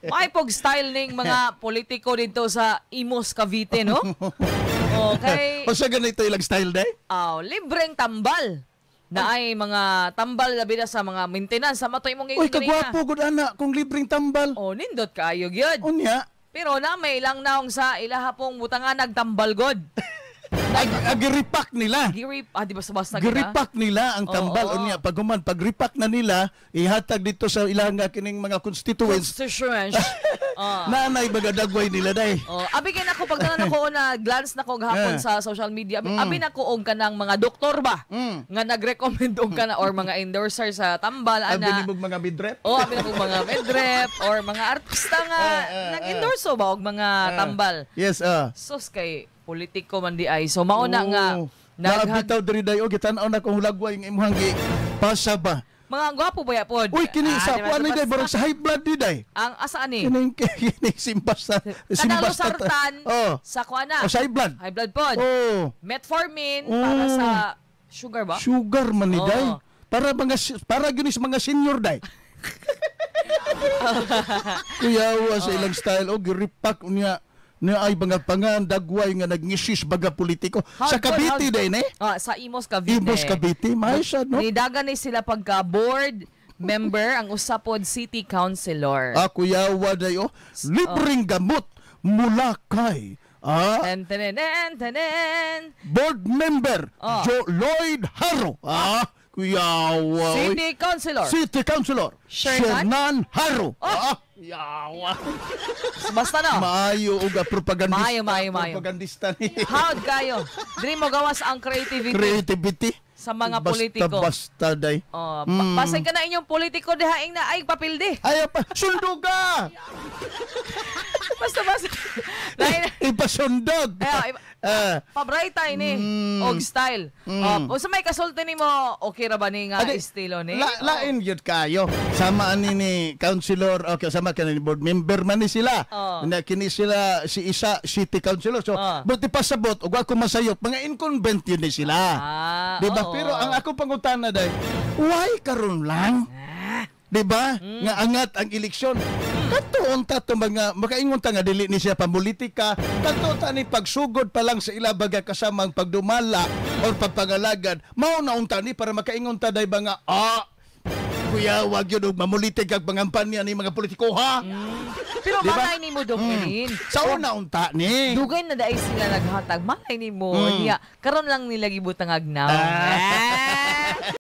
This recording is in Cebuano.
May pog style ning mga politiko dito sa Imus, Cavite, no? Okay. O sa ganito ilang style day? Aw, libreng tambal. Na ay mga tambal labi na sa mga maintenance sa matoy mong Uy, kagwapo gud ana kung libreng tambal. Oh, nindot kaayo gyud. Unya, Pero na may ilang naong sa ilaha pong butangan nagtambal god. Giripak nila. Girip, ah, di ba sa basta gina? Giripak nila ang tambal. Unya, pag human, pag ripak na nila, ihatag dito sa ilang nga kining mga constituents, Constituents. Ah. Nanay baga dagway nila day. Oh, abi kay nako pag tanan ako na glance nako gahapon sa social media, abi nako og kanang mga doktor ba nga nag-recommend og kana or mga endorser sa tambal Abi ana. ni mong mga midrep. Oh, abi nako mga medrep or mga artista nga nag-endorso ba og mga tambal. Yes. Sus, kay politiko man di ay. So mao na nga Oh. naghag Naabitaw diri day o gitan-aw na kung hulagway ang imong gi pasa ba. Mga gwapo ba ya pod? Uy, kini Ah, sa di ba, kuan ni day basta- barang sa high blood di day. Ang asa ani? Kining kining simpas sa Kanang simbas losartan sa kuan na. Oh, sa high blood. High blood pod. Metformin para sa sugar ba? Sugar man ni day. Para gyud ni sa mga senior day. Kuyawa sa ilang style o giripak unya niya ay mga pangan dagway nga nagngisis baga politiko sa Hardcore, Cavite day ne. Ah, sa Imos Cavite. Imos Cavite, may siya, no? Nidagan ni sila pagka board member ang usa pod city councilor. Ah, kuyawa day oh. Libreng gamot mula kay Ten ten ten ten ten. board member Joe Lloyd Haro. Ah, kuyawa, oy. City councilor. City Councilor Shernan? Shernan Haro. Oh. Ah, yawa. Basta no. Maayo og propagandista. Maayo, maayo, maayo. Propagandista ni. Howd kayo. Diri mo gawas ang creativity Creativity. sa mga Basta, politiko. basta day. Oh, pasay ka na inyong politiko dihaing na ay papildi. Ay, pa, sunduga! Basta basta. Lain Ipasundog! Ay, pabrayta ini og style. Oh, unsa may kasulti nimo, okay ra ba ni nga estilo ni? Lain gyud kayo. Sama ani ni councilor, okay, sama kani ni board member man ni sila. Na kini sila si isa city councilor. So, buti pasabot ug ako masayop, mga incumbent yun ni sila. Ah, Di ba? oo. Pero ang ako pangutana day, why karon lang? Di ba? Nga angat ang eleksyon. Katuon ta to mga makaingon ta nga dili ni siya pamulitika. Kato ta ni pagsugod pa lang sa ila baga kasamang pagdumala or pagpangalagad. Mao na unta ni para makaingon ta day ba nga kuya wag yun og mamulitik ag pangampanya ni mga politiko ha. Pero Di ba? malay nimo dong Erin. Sa una unta ni. Dugay na daay sila naghatag. Malay nimo niya. Karon lang nila gibutang agnaw. Ah.